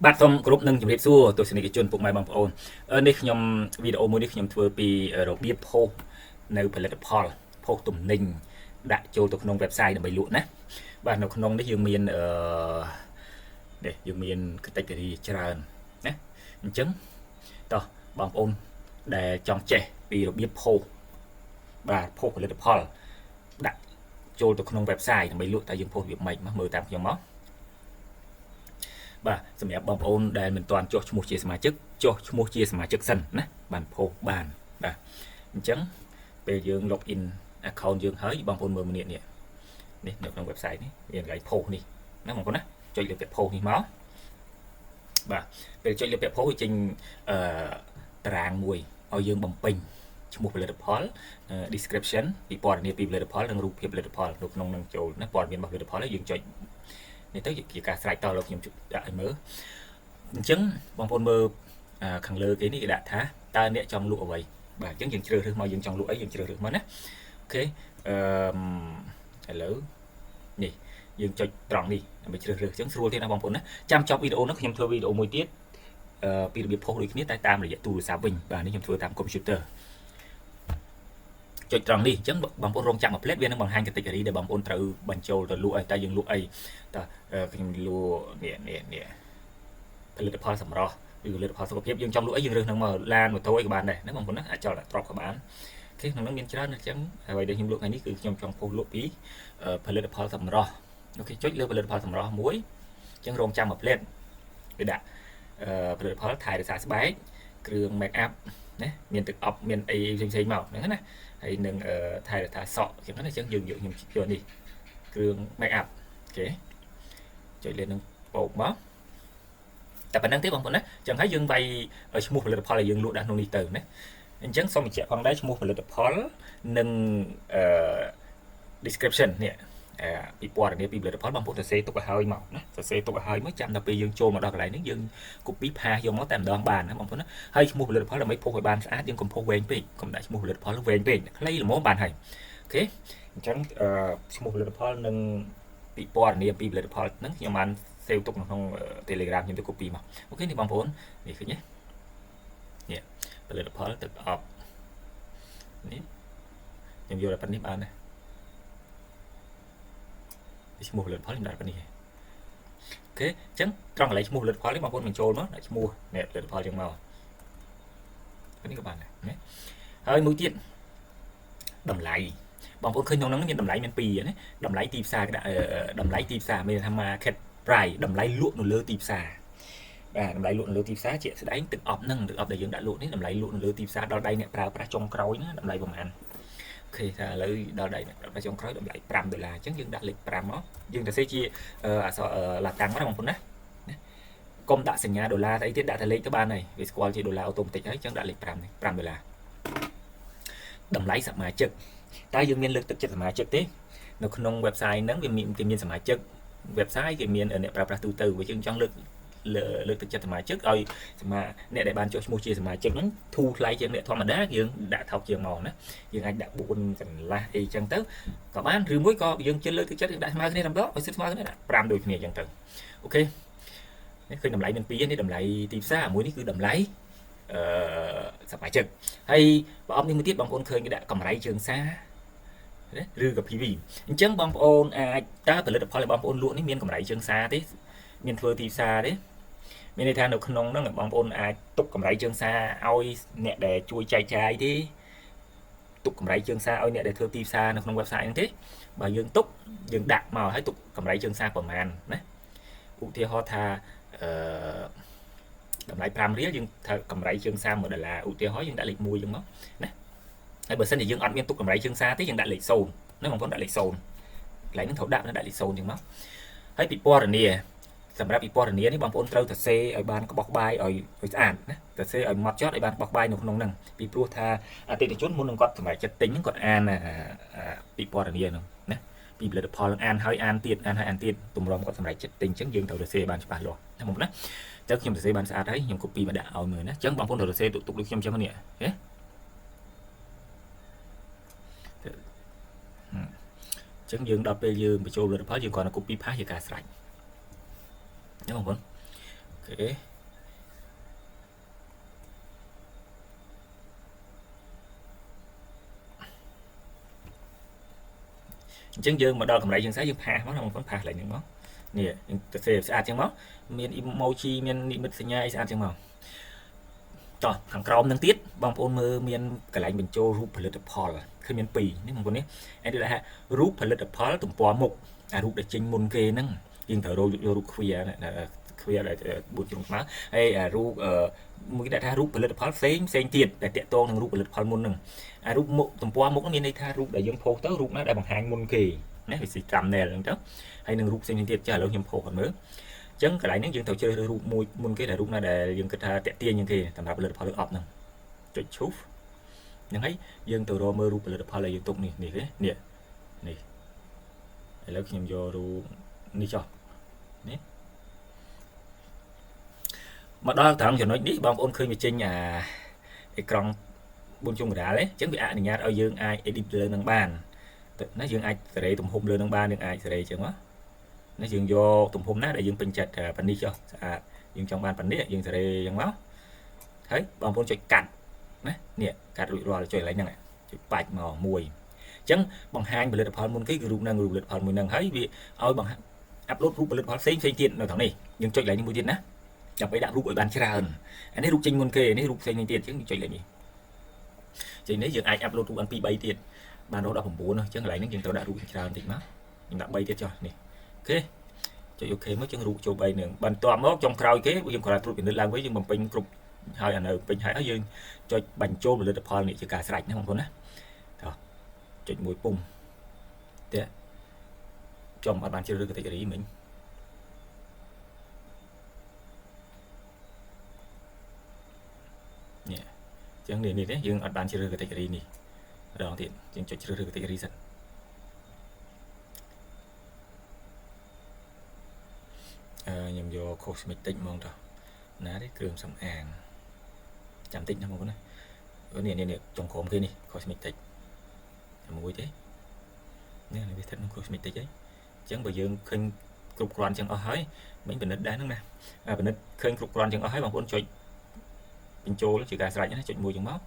បាទសូមគោរពនឹងជម្រាបសួរទស្សនិកជនពុកម៉ែបងប្អូននេះខ្ញុំវីដេអូមួយនេះខ្ញុំធ្វើពីរបៀប post នៅផលិតផល post ទំនិញដាក់ចូលទៅក្នុង website ដើម្បីលក់ណាបាទនៅក្នុងនេះយើងមានអឺនេះយើងមាន category ច្រើនណាអញ្ចឹងតោះបងប្អូនដែលចង់ចេះពីរបៀប post បាទ post ផលិតផលដាក់ចូលទៅក្នុង website ដើម្បីលក់តើយើង post របៀបម៉េចមកមើលតាមខ្ញុំមកបាទសម្រាប់បងប្អូនដែលមិនទាន់ចុះឈ្មោះជាសមាជិកចុះឈ្មោះជាសមាជិកសិនណាបាន post បានបាទអញ្ចឹងពេលយើង log in account យើងហើយបងប្អូនមើលម្នាក់នេះនេះនៅក្នុង website នេះមានកន្លែង post នេះណាបងប្អូនណាចុចលើពាក្យ post នេះមកបាទពេលចុចលើពាក្យ post វាចេញអឺតារាងមួយឲ្យយើងបំពេញឈ្មោះផលិតផល description ពីព័ត៌មានពីផលិតផលនិងរូបភាពផលិតផលនៅក្នុងនឹងចូលណាព័ត៌មានរបស់ផលិតផលយើងចុចនេះទៅជាការស្រេចតលោកខ្ញុំដាក់ឲ្យមើលអញ្ចឹងបងប្អូនមើលខាងលើគេនេះគេដាក់ថាតើអ្នកចង់លក់អ្វីបាទអញ្ចឹងយើងជ្រើសរើសមកយើងចង់លក់អីយើងជ្រើសរើសមកណា OK អឺឥឡូវនេះយើងចុចត្រង់នេះដើម្បីជ្រើសរើសអញ្ចឹងស្រួលទៀតណាបងប្អូនណាចាំចប់វីដេអូនេះខ្ញុំធ្វើវីដេអូមួយទៀតអឺពីរបៀប post ដូចគ្នាតែតាមរយៈទូរស័ព្ទវិញបាទនេះខ្ញុំធ្វើតាមកុំព្យូទ័រចុចត្រង់នេះអញ្ចឹងបងប្អូនរងចាំមួយភ្លែតវានឹងបង្ហាញ category ដែលបងប្អូនត្រូវបញ្ចូលទៅលក់អីតើយើងលក់អីតើខ្ញុំលក់នេះនេះនេះផលិតផលសម្រស់ឬផលិតផលសុខភាពយើងចង់លក់អីយើងរើសនឹងមកឡានម៉ូតូអីក៏បានដែរណាបងប្អូនណាអាចចោលទ្រព្យក៏បាន OK ក្នុងនោះមានច្រើនអញ្ចឹងអ្វីដែលខ្ញុំលក់ថ្ងៃនេះគឺខ្ញុំចង់ post លក់ពីផលិតផលសម្រស់ OK ចុចលើផលិតផលសម្រស់មួយអញ្ចឹងរងចាំមួយភ្លែតវាដាក់ផលិតផលថែរក្សាស្បែកគ្រឿង make up ណាមានទឹកអប់មានអីផ្សេងៗមកហ្នឹងណាហើយនឹងថែរក្សាសក់អញ្ចឹងណាអញ្ចឹងយើងយកខ្ញុំយកនេះគ្រឿង make up OK ចុចលើនឹងបោកមកតែប៉ុណ្្នឹងទេបងប្អូនណាអញ្ចឹងហើយយើងវាយឈ្មោះផលិតផលដែលយើងលក់ដាក់ក្នុងនេះទៅណាអញ្ចឹងសូមបញ្ជាក់ផងដែរឈ្មោះផលិតផលនិងអឺ description នេះពីព័ត៌មានពីផលិតផលបងប្អូនសរសេរទុកឲ្យហើយមកណាសរសេរទុកឲ្យហើយមកចាំដល់ពេលយើងចូលមកដល់កន្លែងនេះយើង copy paste យកមកតែម្ដងបានណាបងប្អូនណាហើយឈ្មោះផលិតផលដើម្បី post ឲ្យបានស្អាតយើងកុំ post វែងពេកកុំដាក់ឈ្មោះផលិតផលវែងពេកខ្លីល្មមបានហើយ OK អញ្ចឹងឈ្មោះផលិតផលនិងពីព័ត៌មានពីផលិតផលហ្នឹងខ្ញុំបាន save ទុកនៅក្នុង Telegram ខ្ញុំទៅ copy មក OK នេះបងប្អូននេះឃើញទេនេះផលិតផលទឹកអប់នេះខ្ញុំយកតែប៉ុណ្្នេះបានណាឈ្មោះផលិតផលខ្ញុំដាក់ប៉ុណ្្នេះ OK អញ្ចឹងត្រង់កន្លែងឈ្មោះផលិតផលនេះបងប្អូនបញ្ចូលមកដាក់ឈ្មោះអ្នកផលិតផលចឹងមកនេះក៏បានដែរណាហើយមួយទៀតតម្លៃបងប្អូនឃើញក្នុងហ្នឹងមានតម្លៃមានពីរណាតម្លៃទីផ្សារគេដាក់តម្លៃទីផ្សារមានថា market price តម្លៃលក់នៅលើទីផ្សារបាទតម្លៃលក់នៅលើទីផ្សារជាក់ស្ដែងទឹកអប់ហ្នឹងទឹកអប់ដែលយើងដាក់លក់នេះតម្លៃលក់នៅលើទីផ្សារដល់ដៃអ្នកប្រើប្រាស់ចុងក្រោយណាតម្លៃប្រហែល OK ថាឥឡូវដល់ដៃអ្នកប្រើប្រាស់ចុងក្រោយតម្លៃ5ដុល្លារអញ្ចឹងយើងដាក់លេខ5មកយើងទៅសេជាអក្សរឡាតាំងមកណាបងប្អូនណាណាកុំដាក់សញ្ញាដុល្លារទៅអីទៀតដាក់តែលេខទៅបានហើយវាស្គាល់ជាដុល្លារ automatic ហើយអញ្ចឹងដាក់លេខ5នេះ5ដុល្លារតម្លៃសមាជិកតើយើងមានលើកទឹកចិត្តសមាជិកទេនៅក្នុង website ហ្នឹងវាមានគេមានសមាជិក website គេមានអ្នកប្រើប្រាស់ទូទៅបើយើងចង់លើកលើកទឹកចិត្តសមាជិកឲ្យសមាអ្នកដែលបានចុះឈ្មោះជាសមាជិកហ្នឹងធូរថ្លៃជាងអ្នកធម្មតាយើងដាក់ថោកជាងមកណាយើងអាចដាក់4កន្លះអីចឹងទៅក៏បានឬមួយក៏យើងជិលលើកទឹកចិត្តយើងដាក់ស្មើគ្នាតែម្ដងឲ្យសិតស្មើគ្នាដាក់5ដូចគ្នាចឹងទៅ OK នេះឃើញតម្លៃមានពីរនេះតម្លៃទីផ្សារមួយនេះគឺតម្លៃអឺសមាជិកហើយប្រអប់នេះមួយទៀតបងប្អូនឃើញគេដាក់កម្រៃជើងសារឬក៏ PV អញ្ចឹងបងប្អូនអាចតើផលិតផលរបស់បងប្អូនលក់នេះមានកម្រៃជើងសារទេមានធ្វើទីផ្សារទេមានន័យថានៅក្នុងហ្នឹងបងប្អូនអាចទុកកម្រៃជើងសារឲ្យអ្នកដែលជួយចែកចាយទេទុកកម្រៃជើងសារឲ្យអ្នកដែលធ្វើទីផ្សារនៅក្នុង website ហ្នឹងទេបើយើងទុកយើងដាក់មកឲ្យទុកកម្រៃជើងសារប្រមាណណាឧទាហរណ៍ថាអឺតម្លៃ5រៀលយើងថាកម្រៃជើងសារ1ដុល្លារឧទាហរណ៍យើងដាក់លេខ1អញ្ចឹងមកណាហើយបើសិនជាយើងអត់មានទុកកម្រៃជើងសារទេយើងដាក់លេខ0ណាបងប្អូនដាក់លេខ0កន្លែងហ្នឹងត្រូវដាក់ដាក់លេខ0អញ្ចឹងមកហើយពិពណ៌នាសម្រាប់ពិពណ៌នានេះបងប្អូនត្រូវសរសេរឲ្យបានក្បោះក្បាយឲ្យឲ្យស្អាតណាសរសេរឲ្យម៉ត់ចត់ឲ្យបានក្បោះក្បាយនៅក្នុងហ្នឹងពីព្រោះថាអតិថិជនមុននឹងគាត់សម្រេចចិត្តទិញហ្នឹងគាត់អានពិពណ៌នាហ្នឹងណាពីផលិតផលនឹងអានហើយអានទៀតអានហើយអានទៀតទម្រាំគាត់សម្រេចចិត្តទិញអញ្ចឹងយើងត្រូវសរសេរបានច្បាស់លាស់ណាបងប្អូនណាអញ្ចឹងខ្ញុំសរសេរបានស្អាតហើយខ្ញុំ copy មកដាក់ឲ្យមើលណាអញ្ចឹងបងប្អូនត្រូវសរសេរទុកទុកដូចខ្ញុំអញ្ចឹងនេះហេអញ្ចឹងយើងដល់ពេលយើងបញ្ចូលផលិតផលយើងគ្រាន់តែ copy paste ជាការស្រេចណាបងប្អូន OK អញ្ចឹងយើងមកដល់កម្រៃជាងខ្សែយើង paste មកណាបងប្អូន paste កន្លែងហ្នឹងមកនេះយើងទៅសេស្អាតជាងមកមាន emoji មាននិមិត្តសញ្ញាអីស្អាតជាងមកតោះខាងក្រោមនឹងទៀតបងប្អូនមើលមានកន្លែងបញ្ចូលរូបផលិតផលឃើញមាន2នេះបងប្អូននេះអីដែលថារូបផលិតផលទំព័រមុខអារូបដែលចេញមុនគេហ្នឹងយើងត្រូវរកយករូបខ្វៀខ្វៀដែល4ជ្រុងខ្មៅហើយអារូបមួយគេដាក់ថារូបផលិតផលផ្សេងផ្សេងទៀតដែលតាក់ទងនឹងរូបផលិតផលមុនហ្នឹងអារូបមុខទំព័រមុខមានន័យថារូបដែលយើង post ទៅរូបណាដែលបង្ហាញមុនគេណាវាស៊ី thumbnail ហ្នឹងទៅហើយនឹងរូបផ្សេងៗទៀតចាឥឡូវខ្ញុំ post ឲ្យមើលអញ្ចឹងកន្លែងហ្នឹងយើងត្រូវជ្រើសរើសរូបមួយមុនគេដែលរូបណាដែលយើងគិតថាតាក់ទាញជាងគេសម្រាប់ផលិតផលលើអប់ហ្នឹងចុច choose ហ្នឹងហើយយើងទៅរកមើលរូបផលិតផលដែលយើងទុកនេះនេះទេនេះនេះឥឡូវខ្ញុំយករូបនេះចុះនេះមកដល់ត្រង់ចំណុចនេះបងប្អូនឃើញវាចេញអាអេក្រង់4ជុំកណ្ដាលទេអញ្ចឹងវាអនុញ្ញាតឲ្យយើងអាច edit លើនឹងបានណាយើងអាចសេរីទំហំលើនឹងបានយើងអាចសេរីអញ្ចឹងណាយើងយកទំហំណាដែលយើងពេញចិត្តប៉ានេះចុះស្អាតយើងចង់បានប៉ានេះយើងសេរីអញ្ចឹងមកហើយបងប្អូនចុចកាត់ណានេះកាត់រួចរាល់ចុចកន្លែងហ្នឹងចុចបាច់មកមួយអញ្ចឹងបង្ហាញផលិតផលមុនគេគឺរូបហ្នឹងរូបផលិតផលមួយហ្នឹងហើយវាឲ្យបង្ហាញ upload រូបផលិតផលផ្សេងផ្សេងទៀតនៅខាងនេះយើងចុចកន្លែងនេះមួយទៀតណាដើម្បីដាក់រូបឲ្យបានច្រើនអានេះរូបចេញមុនគេនេះរូបផ្សេងទៀតអញ្ចឹងចុចលេខនេះចេញនេះយើងអាច upload រូបបាន2 3ទៀតបានរហូតដល់9អញ្ចឹងកន្លែងនេះយើងត្រូវដាក់រូបច្រើនតិចមកខ្ញុំដាក់3ទៀតចុះនេះ OK ចុច OK មកចឹងរូបចូល3នឹងបន្ទាប់មកចុងក្រោយគេយើងគ្រាន់តែត្រួតពិនិត្យឡើងវិញយើងបំពេញគ្រប់ហើយអានៅពេញហើយហើយយើងចុចបញ្ចូលផលិតផលនេះជាការស្រេចណាបងប្អូនណាតោះចុចមួយពុំទេចំអត់បានជ្រើសរើស category មិញនេះអញ្ចឹងនេះនេះទេយើងអត់បានជ្រើសរើស category នេះម្ដងទៀតយើងចុចជ្រើសរើស category សិនអឺខ្ញុំយក cosmetic ហ្មងតោះណាទេគ្រឿងសម្អាងចាំតិចណាបងប្អូនណានេះនេះនេះចុងក្រោមគេនេះ cosmetic មួយទេនេះវាស្ថិតក្នុង cosmetic ហើយអញ្ចឹងបើយើងឃើញគ្រប់គ្រាន់ចឹងអស់ហើយមិញពិនិត្យដែរហ្នឹងណាពិនិត្យឃើញគ្រប់គ្រាន់ចឹងអស់ហើយបងប្អូនចុចបញ្ចូលជាការស្រេចណាចុចមួយចឹងមក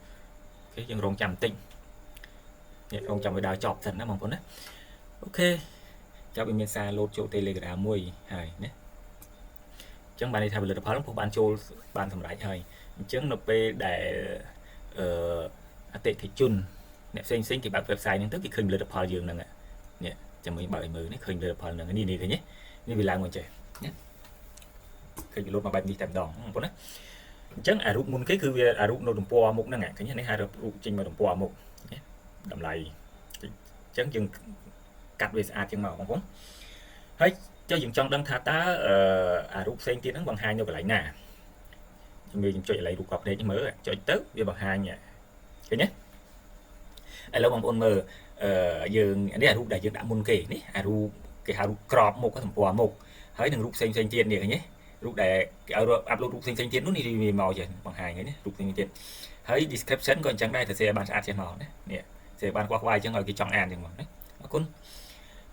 OK យើងរងចាំបន្តិចនេះរងចាំឲ្យដើរចប់សិនណាបងប្អូនណា OK ចាប់វាមានសារលោតចូល Telegram មួយហើយណាអញ្ចឹងបានន័យថាផលិតផលនោះបានចូលបានសម្រេចហើយអញ្ចឹងនៅពេលដែលអឺអតិថិជនអ្នកផ្សេងផ្សេងគេបើក website ហ្នឹងទៅគេឃើញផលិតផលយើងហ្នឹងនេះចាំមើលបើកឲ្យមើលនេះឃើញផលិតផលហ្នឹងនេះនេះឃើញទេនេះវាឡើងមកចេះណាឃើញវាលោតមកបែបនេះតែម្ដងបងប្អូនណាអញ្ចឹងអារូបមុនគេគឺវាអារូបនៅទំព័រមុខហ្នឹងឃើញនេះហៅរូបចេញមកទំព័រមុខតម្លៃអញ្ចឹងយើងកាត់វាស្អាតជាងមកបងប្អូនហើយចុះយើងចង់ដឹងថាតើអារូបផ្សេងទៀតហ្នឹងបង្ហាញនៅកន្លែងណាជំរឿខ្ញុំចុចកន្លែងរូបកប់ភ្នែកនេះមើលចុចទៅវាបង្ហាញឃើញទេឥឡូវបងប្អូនមើលអឺយើងនេះអារូបដែលយើងដាក់មុនគេនេះអារូបគេហៅរូបក្របមុខទំព័រមុខហើយនឹងរូបផ្សេងផ្សេងទៀតនេះឃើញទេរូបដែលគេឲ្យ upload រូបផ្សេងផ្សេងទៀតនោះនេះវាមកចេះបង្ហាញហ្នឹងរូបផ្សេងទៀតហើយ description ក៏អញ្ចឹងដែរទៅសេបានស្អាតចេះមកណានេះសេបានខ្វះខ្វាយអញ្ចឹងឲ្យគេចង់អានអញ្ចឹងមកណាអរគុណ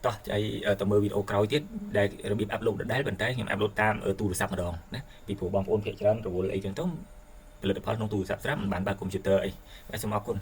តោះចៃទៅមើលវីដេអូក្រោយទៀតដែលរបៀប upload ដដែលប៉ុន្តែខ្ញុំ upload តាមទូរស័ព្ទម្ដងណាពីព្រោះបងប្អូនភាគច្រើនរវល់អីចឹងទៅផលិតផលក្នុងទូរស័ព្ទស្រាប់មិនបានបើកកុំព្យូទ័រអីបាទសូមអរគុណ។